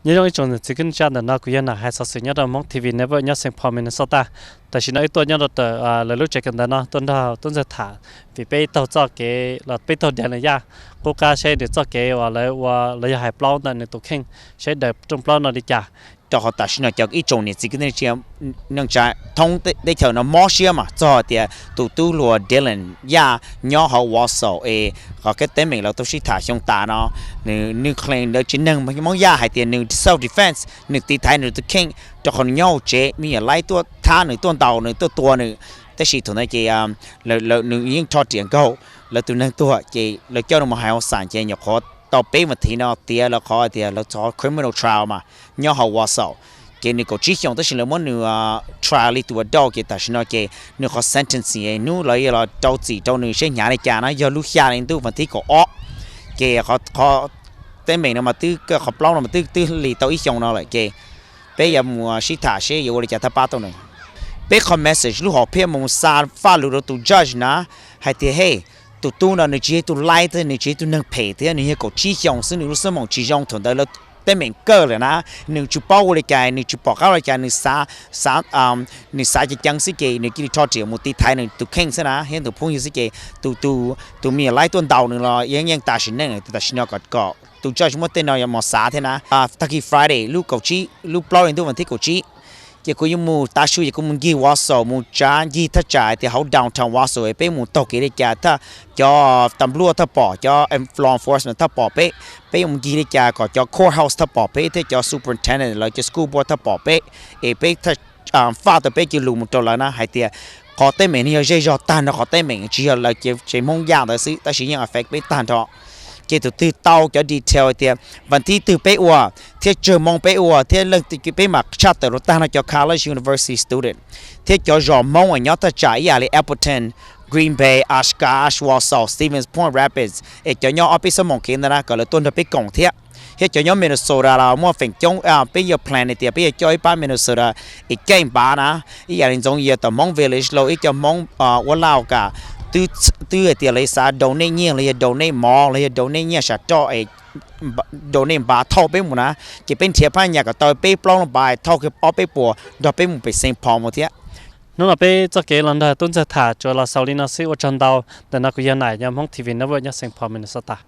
Nyob zoo ib tsoom niam txiv kwv tij neej tsa, ntawm no kuv yog Nam hais xov xwm nyob rau Hmoob T V Network nyob Saint Paul, Minnesota. Tam sim no wb tuaj nyob rau tom lawv lub tsev kawm ntawv no tuaj nrog tub ntxawg tham, vim peb taug txoj kev los peb taug Dylan Yaj qub qab seb nws txoj kev uas lawv ua los yog hais plaub ntawm nws tus kheej, seb daws rooj plaub no li cas. Rau qhov tam sim no cov ib tsoom niam txiv kwv tij neej tsa thoob teb chaws no mob siab mas txog tias tus tub hluas Dylan Yaj nyob hauv Wausau es qhov kev teeb meem lawv tau sib tham xyoo tas no, nws claim lawv tsev neeg Hmoob Yaj hais tias nws self defense, nws tiv thaiv nws tus kheej rau qhov nws nyob hauv tsev, me nyuam laib tuaj thab nws, tuaj ntaus nws, tuaj tua nws. Tab sis thaum ntawd ces nws yeej rho riam nkaug lawv tus neeg tuag, ces lawv coj nws mus hais hauv xas ces nyuam qhuav tau peb vas thiv no tiav lawv qhov tias lawv txog criminal trial mas nyob hauv Wausau. Ces nws kaum tsib xyoos tab sis lawv muab nws trial li tus adult, ces tam sim no ces nws qhov sentencing hnub lawv yuav los rau txim rau nws seb hnyav li cas na yog lub xya hli ntuj vas thib kaum ob. Ces qhov teeb meem no mas twb, qhov plaub no mas twb twb li tau ib xyoos no lawm ces peb yuav mus sib tham seb yuav ua li cas thiaj pab tau nws. Peb qhov message lub hom phiaj mus xa faj lus rau tus judge na hais tias, hey, tus tub no nws tsis yog tus laib thiab nws tsis yog tus neeg phem thiab, nws yog kaum tsib xyoos xwb, nws lub xab moom tsis zoo thaum ntawd lawv teeb meem kawg lawm na. Nws tsis paub ua li cas, nws tsis pom qab ua li cas, nws xav, nws xav ceev ceev xwb ces nws cia li rho riam mus tiv thaiv nws tus kheej xwb na thiab tus phooj ywg xwb ces tus, tus me nyuam laib tuaj ntaus nws los yeej yeej tas sim neej. Tam sim no kom, kom tus judge muab tej no yuav mus xav thiab na. Tag kis Friday lub kaum tsib, lub plaub hli ntuj vas thib kaum tsib, ces kuv yuav mus tav su ces kuv mus ncig Wausau, mus tsav ncig thaj tsam tias hauv downtown Wausau es peb mus taug kev li cas, thaj, cov tas npluaj thaj pom, cov law enforcement thaj pom peb, peb yuav mus ncig li cas kom cov courthouse thaj pom peb thiab cov superintendent lawv cov school board thaj pom peb, es peb faj tau peb cov lus mus rau lawv na hais tias qhov teeb meem no yog zej zog tag nrho qhov teeb meem, tsis yog lawv tsev Hmoob Yaj ntawd xwb tab sis yeej affect peb tag nrho. Ces tus twg tau cov detail tias vas thib twg peb ua thiab tsawg moo peb ua thiab leej twg peb mam tshaj tawm rau tag nrho cov college, university student thiab cov zos Hmoob uas nyob thaj tsam ib yam li Appleton, Green Bay, Oshkosh, Wausau, Stevens Point, Rapid, es cov nyob ob peb xab moos kev ntawd na kom lawv tuaj nrog peb koom thiab. Thiab cov nyob Minnesota los muaj feem coob, peb yuav plan hais tias peb yuav coj ib pab Minnesota es caij npav na, ib yam li Ntxoov Yias tom Hmoob Village los ib co Hmoob ua laj kam, twb hais tias lawv xav donate nyiaj los yog donate mov los yog donate nyiaj sam roj es donate npav thauj peb mus na, ces peb nrhiav phab nyas kom tau peb plaub lub npav thauj kiag ob peb puas nrog peb mus pem Saint Paul mus thiab. Hnub no peb txoj kev los nrog tub ntxawg tham tsuas los xaus li no xwb, ua tsaug ntau. Ntawm no kuv yog Nam nyob Hmoob T V Network nyob Saint Paul, Minnesota.